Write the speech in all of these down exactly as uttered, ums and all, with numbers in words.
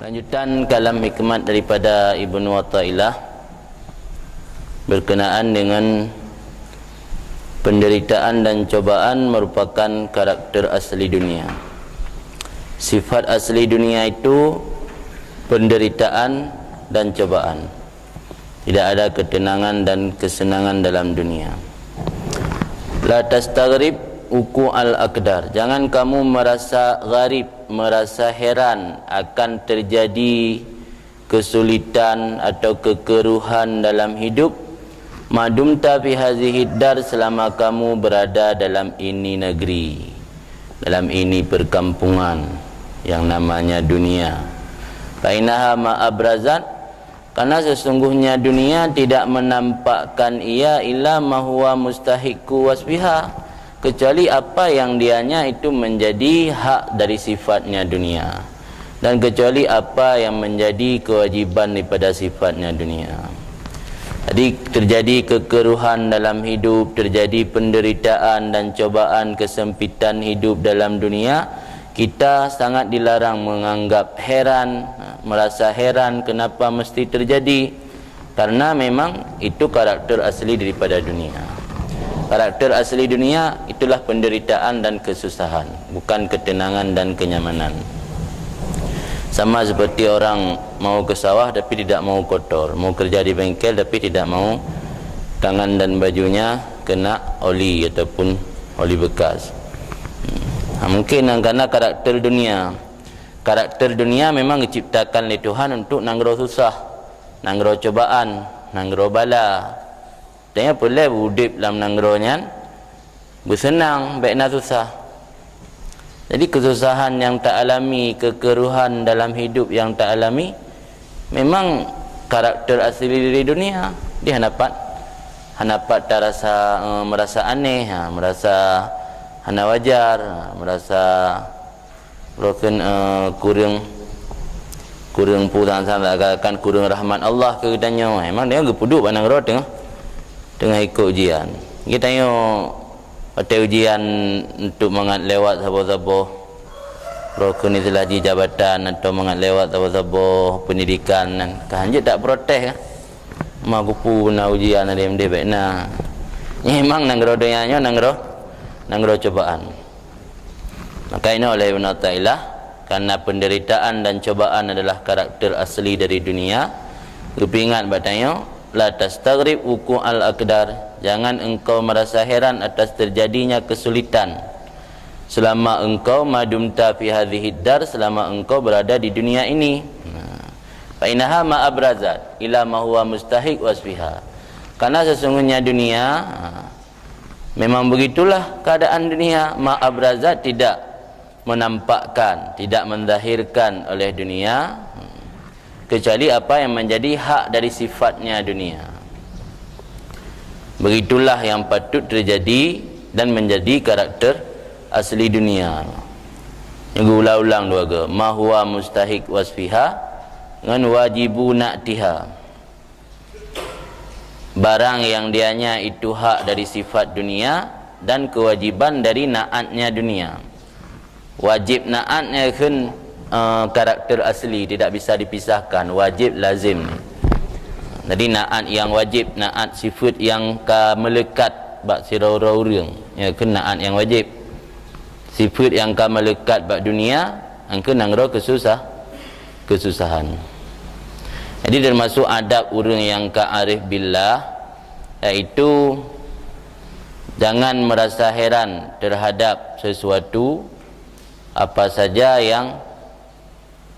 Lanjutan kalam hikmat daripada Ibnu Athaillah berkenaan dengan penderitaan dan cobaan merupakan karakter asli dunia. Sifat asli dunia itu penderitaan dan cobaan. Tidak ada ketenangan dan kesenangan dalam dunia. La tastaghrib wuqu'al aqdar. Jangan kamu merasa gharib, merasa heran akan terjadi kesulitan atau kekeruhan dalam hidup. Ma dumta fi hadzihi dar, selama kamu berada dalam ini negeri, dalam ini perkampungan yang namanya dunia. Fa innaha ma abrazat, karena sesungguhnya dunia tidak menampakkan ia illa ma huwa mustahiqqu wasfiha, kecuali apa yang dianya itu menjadi hak dari sifatnya dunia, dan kecuali apa yang menjadi kewajiban daripada sifatnya dunia. Jadi, terjadi kekeruhan dalam hidup, terjadi penderitaan dan cobaan, kesempitan hidup dalam dunia, kita sangat dilarang menganggap heran, merasa heran kenapa mesti terjadi, karena memang itu karakter asli daripada dunia. Karakter asli dunia itulah penderitaan dan kesusahan, bukan ketenangan dan kenyamanan. Sama seperti orang mau ke sawah tapi tidak mau kotor, mau kerja di bengkel tapi tidak mau tangan dan bajunya kena oli ataupun oli bekas. Hmm. Ha, mungkin karena karakter dunia. Karakter dunia memang diciptakan oleh Tuhan untuk nanggroe susah, nanggroe cobaan, nanggroe bala. Tanyoe peureulée udeb lam nanggroe nyan beuseunang, bék na susah. Jadi, kesusahan nyang ta alami, kekeruhan dalam hidup nyang ta alami, memang karakter asli dari dunia. Di hana pat, hana pat tarasa, eh, merasa aneh, ha, merasa hana wajar, ha, merasa Uroe kheun, eh, kureueng, kureueng peue sang-sang, seakan-akan kureueng rahmat Allah keu geutanyoe. Memang tanyoe geupeuduek bak nanggroe teungoh, teungoh ikot ujian. Geutanyoe watée ujian untuk mangat lewat saboh-saboh, uroe kheun istilah jih jabatan, atau mangat lewat saboh-saboh pendidikan, nyan ka hanjeuet taprotes, kan? Ma kupeue na ujian, adé meude bék na. Memang nanggroe donya nyoe nanggroe, nanggroe cobaan. Maka inoe oleh Ibnu Athaillah, karena penderitaan dan cobaan adalah karakter asli dari dunia, geupeuingat bak tanyoe, "La tastaghrib wuqu'al aqdar, jangan engkau merasa heran atas terjadinya kesulitan selama engkau ma dumta fi hadhihi dar, selama engkau berada di dunia ini." Nah, "Fa innaha ma abrazat ila ma huwa mustahiq wasfiha." Karena sesungguhnya dunia, ha, memang begitulah keadaan dunia, ma abrazat tidak menampakkan, tidak menzahirkan oleh dunia, kecuali apa yang menjadi hak dari sifatnya dunia. Begitulah yang patut terjadi dan menjadi karakter asli dunia. Nyang geuulang-ulang dua go, ma huwa mustahiq wasfiha ngon wajibu na'tiha. Barang yang dianya itu hak dari sifat dunia dan kewajiban dari naatnya dunia. Wajib naat nyan kheun, eh, karakter asli, tidak bisa dipisahkan, wajib lazim. Jadi naat yang wajib, naat sifat yang ka meulekat bak sidroe-droe ureuëng, nyan kheun naat yang wajib. Sifat yang ka meulekat bak dunia, nyan kheun nanggroe keususah, keususahan. Jadi, termasuk adab ureuëng nyang ka arif billah, yaitu jangan merasa heran terhadap sesuatu apa saja yang,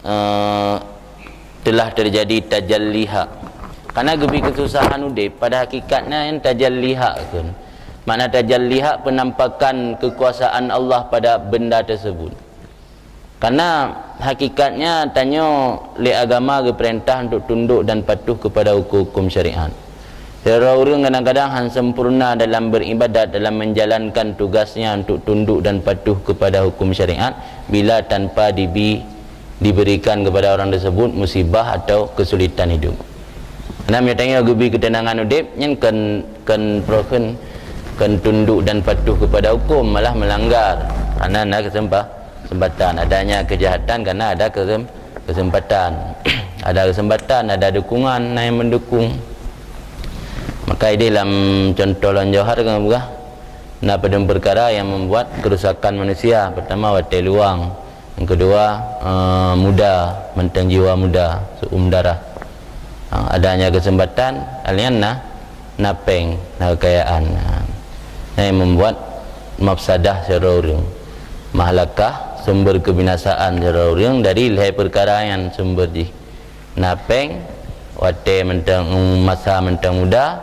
eh, telah terjadi tajalliha. Karena geubi keususahan udeb, pada hakikatnya nyan tajalliha kheun. Makna tajalliha, penampakan kekuasaan Allah pada benda tersebut. Karena hakikatnya tanyoe lé agama geupeurintah untuk tunduk dan patuh kepada hukum-hukum syariat. Sidroe ureuëng kadang-kadang hana sempurna dalam beribadat, dalam menjalankan tugasnya untuk tunduk dan patuh kepada hukum syariat bila tanpa dibi-, diberikan kepada orang tersebut musibah atau kesulitan hidup. Karena meunyoe tanyoe geubi keuteunangan udeb, nyan kon, kon pro-, kon, kon tunduk dan patuh kepada hukum, malah melanggar. Karena na kesempa-, kesempatan, adanya kejahatan karena ada kesem-, Kesempatan. Ada kesempatan, ada dukungan, na nyang mendukung. Maka idéh lam contoh lôn Johar ka peugah, na padum peukara nyang membuat kerusakan manusia. Pertama, watée luwang. Yang kedua, eh, muda, mantong jiwa muda, seu'uem darah. Ha, adanya kesempatan, alian na, na péng, na kekayaan. Ha. Nah, yang membuat mafsadah sidroe ureuëng. Mahlakah, sumber kebinasaan sidroe ureuëng dari lhée peukara nyan sumber jih. Na péng, watée mantong, masa mantong muda,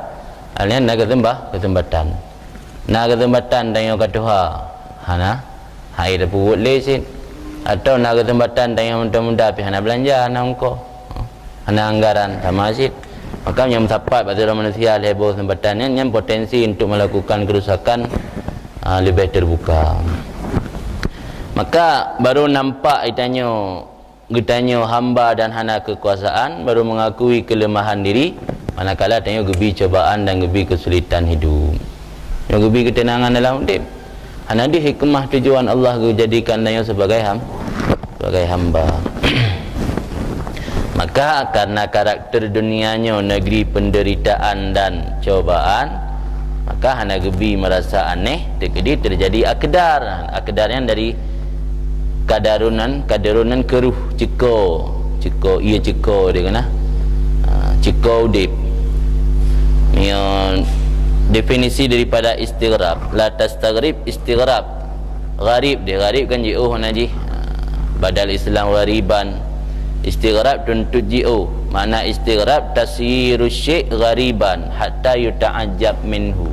alian na keuseumbah-, kesempatan. Na keuseumbatan tanyoe ka tuha, hana, hai tapeubuet lé cit. Atau na keuseumbatan tanyoe mantong muda pih hana beulanja, hana ongkoh, hana anggaran, sama cit. Maka nyang meusapat bak sidroe manusia lhée boh keuseumbatan nyan, nyan potensi untuk melakukan kerusakan, ah, leubeh terbuka. Maka baru nampak geutanyoe, geutanyoe hamba dan hana kekuasaan, baru mengakui kelemahan diri, manakala tanyoe geubi cobaan dan geubi kesulitan hidup. Nyoe geubi keuteunangan dalam udeb. Hana deuh hikmah tujuan Allah geujadikan tanyoe sebagai ham-, sebagai hamba. Maka karena karakter dunia nyoe negeri penderitaan dan cobaan, maka hana geubi merasa aneh, teukeudi terjadi akedar. Akedar nyan dari kadarunan, kadarunan keuruh, ceuko, ceuko, iya ceuko dia kena. Ha, ceuko udeb. Nyoe definisi daripada istighrab. La tastaghrib istighrab. Gharib deh, gharib kan jiôh na jih. Ha, badal Islam ghariban. Istighrab tuntut jiôh. Makna istighrab tasyiru syai' ghariban hatta yuta'ajjab minhu.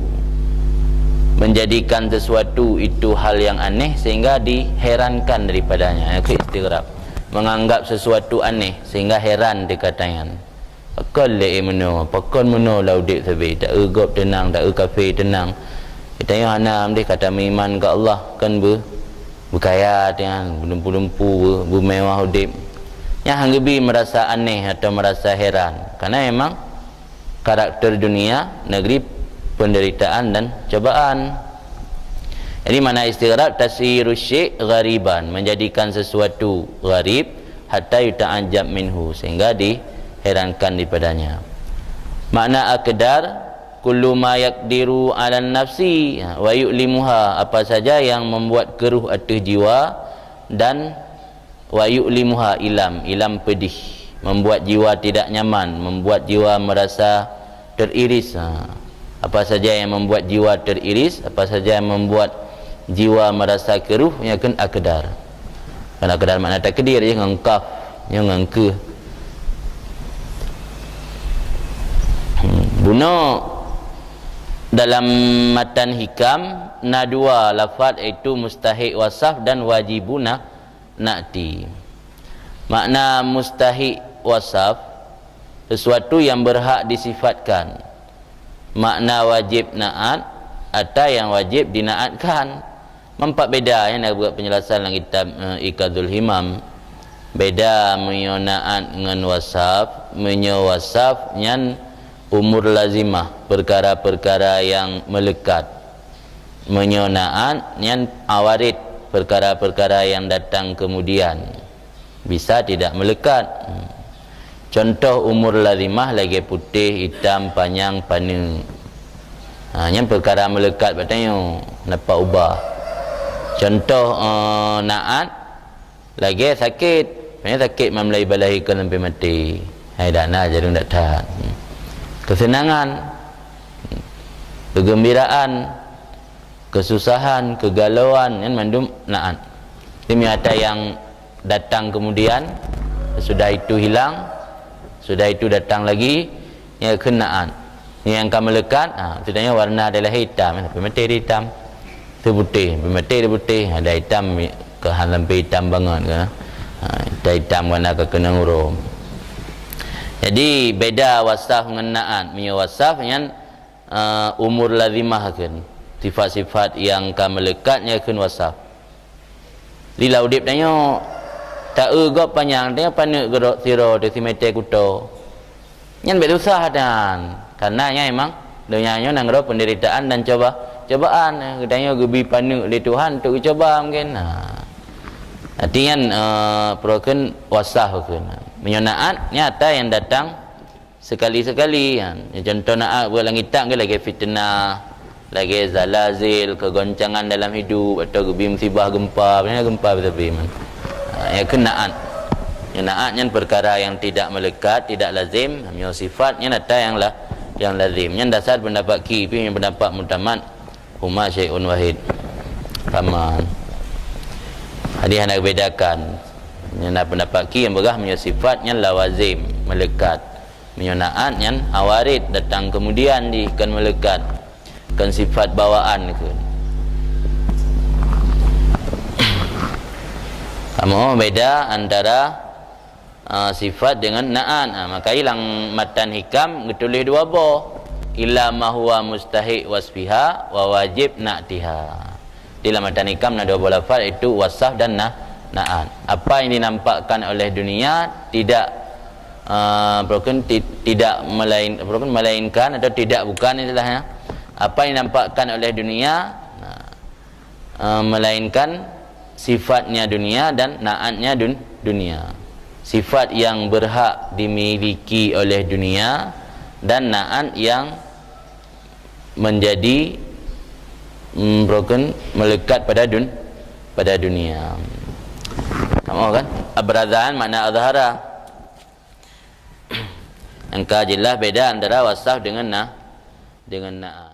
Menjadikan sesuatu itu hal yang aneh sehingga diherankan daripadanya. Itu istighrab. Menganggap sesuatu aneh sehingga heran dikatakan. Pakon lé meunoe, pakon meunoe lam udeb sabe, ta-eu gob teunang, ta-eu kafé teunang. Geutanyoe hana meunan ka tameuiman keu Allah, kon beu-, beukaya teunang, beulumpu-lumpu, beu-, beumewah udeb. Nyan han geubi meurasa aneh atau meurasa heran, karena memang karakter dunia negeri penderitaan dan cobaan. Jadi, makna istighrab, tasyiru syai' ghariban, menjadikan sesuatu gharib, hatta yuta'ajjab minhu, sehingga diherankan daripadanya. Makna akedar, kullu ma yaqdiru 'alan nafsi wa yu'limuha, apa saja yang membuat keruh ateueh jiwa dan wa yu'limuha ilam, ilam pedih, membuat jiwa tidak nyaman, membuat jiwa merasa teriris. Ha. Apa saja yang membuat jiwa teriris, apa saja yang membuat jiwa merasa keruh, nyan kheun akedar. Kan akedar makna takdir, ya, ngon kaf, ya, ngon keu. Hmm. Bunoe dalam matan hikam na dua lafaz, iaitu mustahiq wasaf dan wajibuna na'ti. Makna mustahiq wasaf, sesuatu yang berhak disifatkan. Makna wajib na'at, ata yang wajib dinaatkan. Nampak beda, nyan na buet penjelasan lam kitab, eh, Iqadul Himam. Beda meunyoe na'at ngon wasaf, meunyoe wasaf nyan umur lazimah, perkara-perkara yang melekat. Meunyoe na'at nyan awarid, perkara-perkara yang datang kemudian. Bisa tidak melekat. Contoh umur lazimah lagée putéh, itam, panyang, paneuk. Ha, nyan peukara meulekat bak tanyoe, napa ubah. Contoh, eh, na'at lagée sakét. Nyan sakét mam lai balai kon sampai maté. Hai dak na jareueng dak that. Kesenangan, kegembiraan, kesusahan, kegalauan, nyan mandum na'at. Demi ata yang datang kemudian, sudah itu hilang, sudah itu datang lagi, nyan kheun na'at. Nyang ka meulekat, ha, maksudnya warna adalah hitam, tapi mati dia hitam. Tu putih, tapi mati dia putih, ada hitam ke hal sampai hitam banget ke. Ha, hitam, hitam warna ke kena urum. Jadi beda wasaf ngon na'at. Meunyoe wasaf nyan, eh, umur lazimah kheun. Sifat-sifat yang ka meulekat nyan kheun wasaf. Di lam udeb tanyoe, ta-eu gob panyang, tanyoe paneuk geurok sidroe teuh simeté kuto. Nyan bék susah dan. Karena nyan memang donya nyoe nanggroe penderitaan dan coba, cobaan. Geutanyoe geubi paneuk lé Tuhan untuk geucoba mungkin. Ha. Artinya, eh, peurokon wasaf kheun. Meunyoe na'at, nyan ata nyang datang sekali-sekali, ya. Contoh na'at buat langit tak ke lagée fitnah, lagée zalazil, kegoncangan dalam hidup, atau geubi musibah gempa, apa gempa beutôi man. Ha, ya kheun na'at. Ya, na'at nyan perkara yang tidak melekat, tidak lazim, meunyoe sifat nyan ata nyang la-, yang lazim. Nyan dasar pendapat ki, pi pendapat mutamat, huma syai'un wahid. Sama. Jadi hana bedakan. Nyan pendapat ki nyang peugah meunyoe sifat nyan lawazim, melekat. Meunyoe na'at nyan awarid, datang kemudian di, kon melekat, kon sifat bawaan kheun. Kamoe beda antara, ah, sifat dengan na'at. Ah, makajih lam matan hikam geutuléh dua boh. Illa ma huwa mustahiq wasfiha wa wajib na'tiha. Di lam matan hikam na dua boh lafaz, yaitu wasaf dan na-, na'at. Apa yang dinampakkan oleh dunia tidak, ah, peurokon ti-, tidak melain-, peurokon melainkan atau tidak bukan istilahnya. Apa yang dinampakkan oleh dunia, nah, ah, melainkan sifatnya dunia dan na'atnya dun-, dunia. Sifat yang berhak dimiliki oleh dunia dan na'at yang menjadi, mm, peurokon melekat pada dun-, pada dunia. Kamoe kan? Abraza nyan makna azhara. Nyang ka jeulaih beda antara wasaf dengan na-, dengan na'at.